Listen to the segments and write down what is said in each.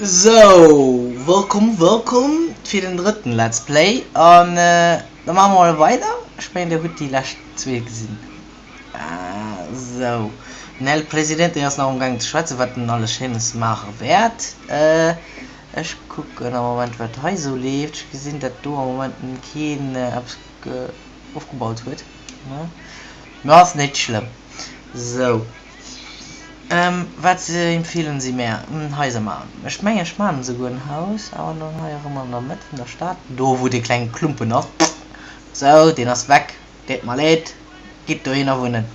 Sou, wëllkomm, wëllkomm fir den drëtten Let's Play an da maache mer mol weider. Ech mengen dir hutt déi lescht zwee gesinn. Sou, den El Presidente ass nach amgaangen ze schwätzen, wat en alles Schéines maache wäert. Ech kucken am Moment wat hei sou leeft. Ech gesinn dat do am Moment keen eppes ofgebaut huet, mä ass net schlëmm. Sou. Wat empfehlen Sie mär? Haiser maachen. Ech mengen ech maachen esouguer en Haus, awer dann hei erëm an der Mëtt vun der Stad, do wou dee klenge Klumpen ass. Sou, deen ass weg, deet mer leed, gitt dohinner wunnen.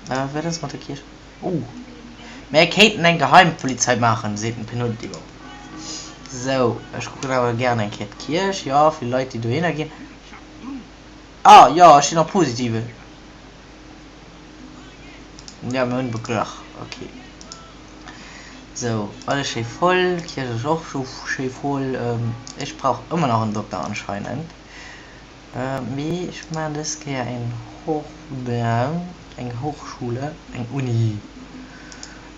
Wat ass mat der Kierch? Oh, mär kéinten eng Geheimpolizei maachen, seet den Penultimo. Sou, ech kucken awer gären eng Kéier d'Kierch, jo, vill Leit déi dohinner ginn. Ah, jo, ech sinn am Positiven. Ja, mir hunn Beglach. Okay. Sou, alles schéi voll. Kierch ass och scho schéi voll. Ech brauch ëmmer nach en Dokter anscheinend. Mee ech maachen dës Kéier eng Hoch, eng Hochschule, eng Uni.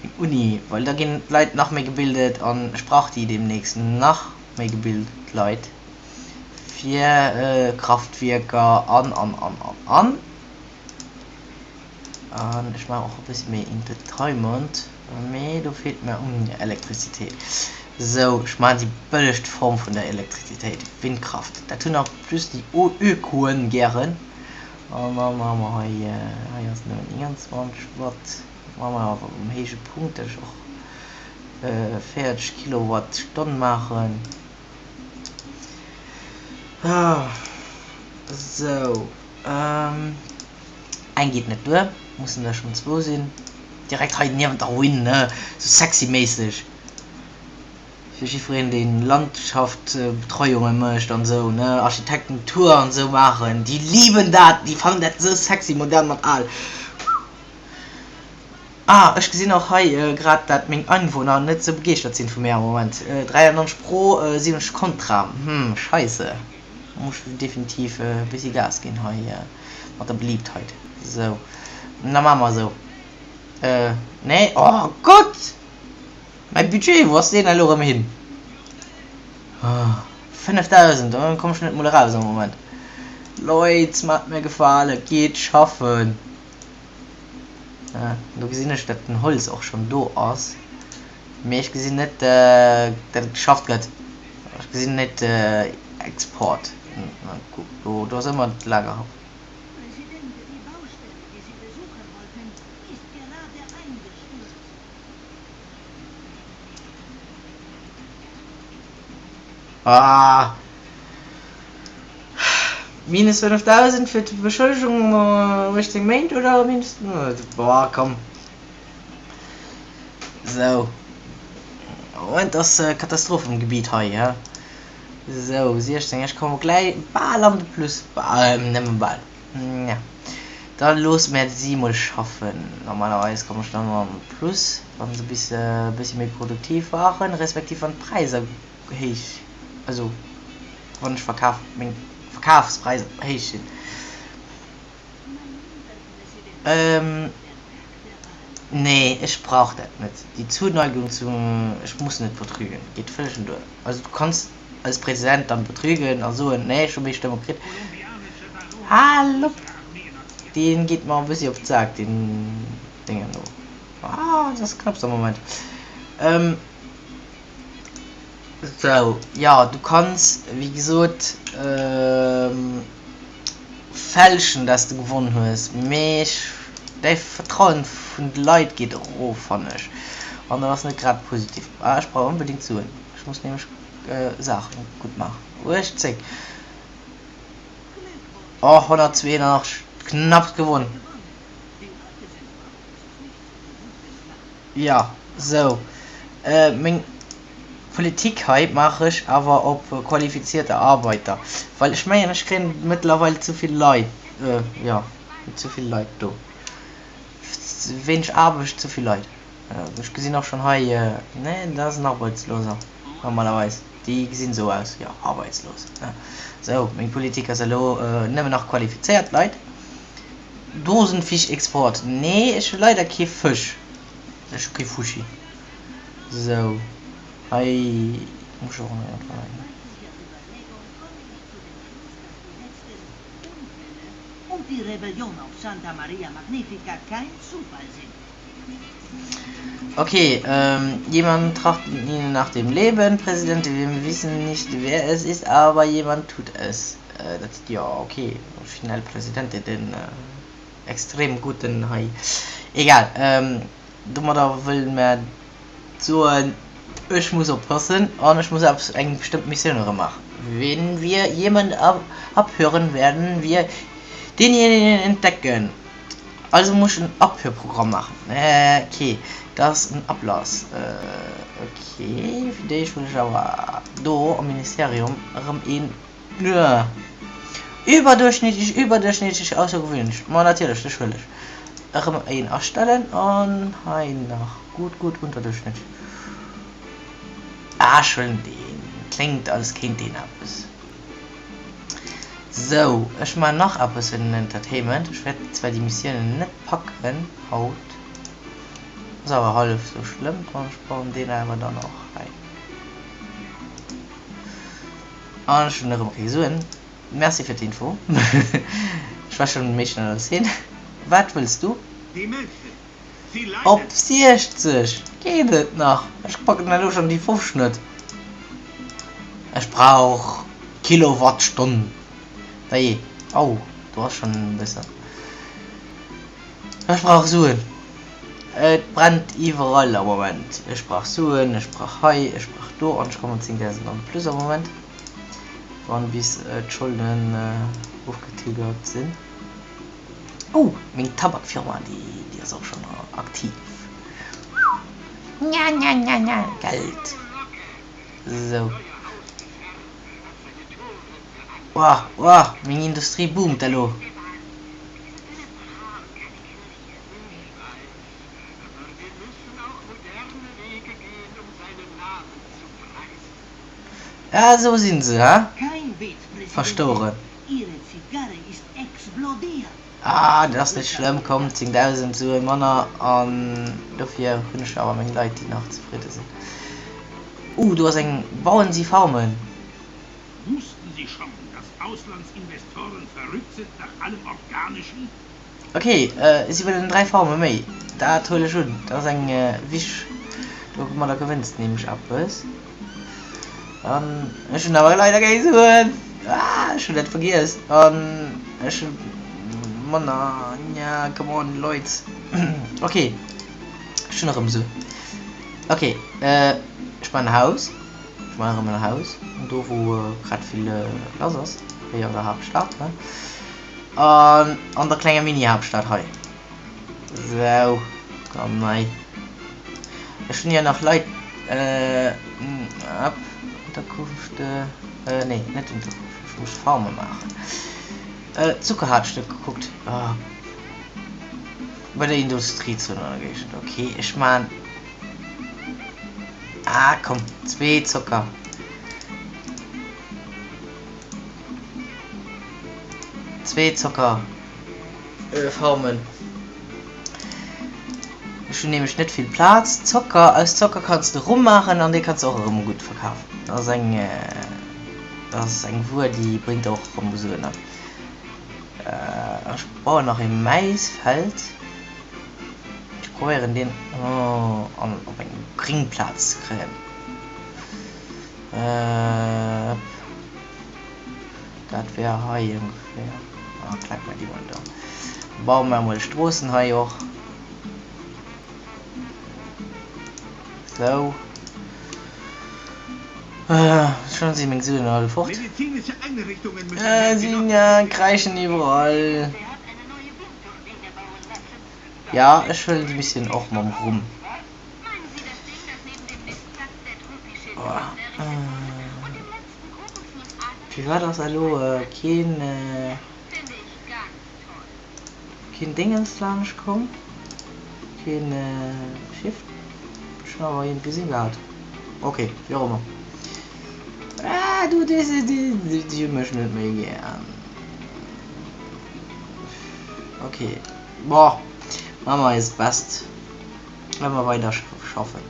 Eng Uni, well da ginn d'Leit nach méi gebildet an ech brauch déi deemnächst nach méi gebilt Leit fir Kraftwierker an an an an an. An ech maachen och e bëssi méi Entertainment, mee do feelt mer un Elektrizitéit. Sou, ech maachen déi bëllegst Form vun der Elektrizitéit, Windkraft. Dat hunn en plus déi Ökoen gären. An da maache mer hei, hei ass nëmmen 29 Watt, maache mer awer um héije Punkt, dat ech och 40 Kilowatt d'Stonn maachen. Sou. Eng geet net duer, mussen der schon zwou sinn. Direkt hei niewent der Ruin, ne? Sou sexy méisseg. Fir jiffwereen deen Landschaftsbetreuunge mécht an sou, ne? Architektentour an sou maachen, déi liben dat, déi fannen dat sou sexy, modern mat al. Ah, ech gesinn och hei grad dat meng Einwohner net sou begeeschtert sinn vu mir am Moment. 93 pro, 70 kontra. Hm, scheisse. Muss definitiv e bessi Gas ginn hei mat der Beliebtheit. Sou, da maache mer esou. Nee, oh Gott! Mäi Budget, wou ass deen elo erëm hin? 5000, do komm ech net mol eraus am Moment. Leit, maacht mir e Gefale, gitt schaffen! Do gesinn ech, datt den Holz och schonn do ass. Mee ech gesinn net dat et geschafft gëtt. Ech gesinn net Export. Do do ass ëmmer d'Lager. Ah! Minus 5000 fir d'Beschëllegung 18 Méint oder minus, boah komm. Sou. Moment ass Katastroph am Gebiet hei, hä? Sou, 16, ech komme gläi bal an de Plus. Bal, nëmme bal. Ja. Da loosse mär si mol schaffen. Normalerweis komme ech dann an de Plus, wa se bis e bëssi méi produktiv waren, respektiv wann d'Präisser héich, also wann ech verkaf, meng Verkafspräisser héich sinn. Nee, ech brauch dat net. Déi Zuneigung zu ech muss net betrügen, geet vëllegen duer. Also du kanns als President dann betrügen a soen, nee ech hu méi Stëmme kritt. Hal op! Dee geet mer e bëssi op d'Sak, deen Déngen do. Ah, dat ass knapps am Moment. Sou, jo, du kanns wéi gesot fälschen, dass de gewonn hues, mee ech, däi Vertrauen vun de Leit geet erof, fannen ech, an dat ass net grad positiv. Ah, ech brauch onbedéngt Suen, ech muss nämlech Saachen gutt maachen. 18, oh, 182, knapps gewonn. Jo, sou. Meng Politik hei maache ech awer op qualifizierte Arbeiter, well ech mengen, ech kréien mëttlerweil ze vill Leit, jo, ze vill Leit do. Wéineg Aarbecht, ze vill Leit. Ech gesinn och schonn hei, nee, dat ass en Arbeitsloser normalerweis, déi gesinn esou aus, jo, arbeitslos. Sou, meng Politik ass elo nëmmen nach qualifizéiert Leit. Dosenfischexport, nee ech hu leider kee Fësch, ech hu kee Fuschi. Sou. Hei muss ech och nach iergendwann eng. Ok, jemand trachtet ihnen nach dem Leben, President, wir wissen nicht wer es ist, aber jemand tut es. Dat, jo ok, Final Presidente, den extrem guten hei. Egal, domadder wëlle mer soen, ech muss oppassen an ech muss eppes, eng bestëmmt Missioun erëm maachen. Wenn wir jemand abhören, werden wir denjenigen entdecken. Also muss ech en Abhörprogramm maachen. Ok, dat ass en Ablass. Ok, fir d'éischt wëll ech awer do am Ministerium erëm een Überdurchschnittlich, überdurchschnittlich, aussergewöhnlich. Ma natierlech, dech huel ech. Erëm een astellen an hei nach gut, gut, unterdurchschnittlich. Ah, ech huelen deen. Kléngt als kéint deen eppes. Sou, ech man nach eppes fir den Entertainment. Ech wäert zwar déi Missiounen net packen haut, ass awer hallef sou schlëmm an ech bauen deen awer dann och hei. An ech hunn erëm keng Suen. Merci fir d'Info. Ech war schonn méi schnell als hien. Wat wëlls du? Op 60 geet et nach. Ech packen elo schon déi 50 net. Ech brauch Kilowattstonn. Dajee. Au, do ass schon e bëssen. Ech brauch Suen. Et brennt iwwerall am Moment. Ech brauch Suen, ech brauch hei, ech brauch do an ech komme 10.000 an de Plus am Moment. Wann bis d'Scholden ofgetilgert sinn. Oh, meng Tabakfirma, déi, déi ass och schonn aktiv. Nja, nja, nja, nja, Geld. Sou. Ouah, ouah, meng Industrie boomt elo. Ja, esou sinn se, he? Verstoueren. Ah, dat ass net schlëmm, komm, 10.000 Sue manner an dofir hunn ech awer meng Leit, déi nach zefridde sinn. Uh, do ass eng, bauen si Farmen? Wussten Sie schon, dass Auslandsinvestoren verrückt sind nach allem Organischen? Ok, si wëllen 3 Farme méi, dat huele ech un, dat ass eng wich, domadder gewënns de nämlech eppes. An ech hunn awer leider keng Suen, ah ech hunn dat vergiess an ech hu manner, nja come on Leit, ok ech hunn erëm Suen, ok ech man en Haus, ech man erëm en Haus do wou grad vill lass ass, wéi an der Haaptstad ne. An an der klenger Mini-Haaptstad hei. Sou, komm hei. Ech hunn jo nach Leit. Äh, ab Unterkunft. Äh, nee, net Unterkunft. Ech muss Farme maachen. Äh, Zucker hat ech net gekuckt. Ah. Bei der Industriezone an der Géigend. Okay, ech man. Ah, komm, zwee Zocker. Zwee Zocker Farmen. Ech hunn nämlech net vill Plaz. Zocker, aus Zocker kanns de Rum maachen an dee kanns de och erëm gutt verkafen. Dat ass eng, dat ass eng Wuer déi bréngt och erëm Suen an. Ech bauen nach ee Maisfeld. Ech probéieren deen an op eng gréng Plaz ze kréien. Dat wär hei ongeféier. Ah, klack mer déi mol do. Baue mer mol Stroossen hei och. Sou. Schon si meng Suen all fort. Si kräischen iwwerall. Ja, ech huelen déi Missioun och mam Rum. Firwat ass elo keen keen Dingens laanscht komm? Keen Schiff? Ech hunn awer eent gesinn gehat. Ok, wéi och ëmmer. Ah du déi déi hunn mech net méi gär. Ok, bon, maache mer eist Best. Ëmmer weider schaffen.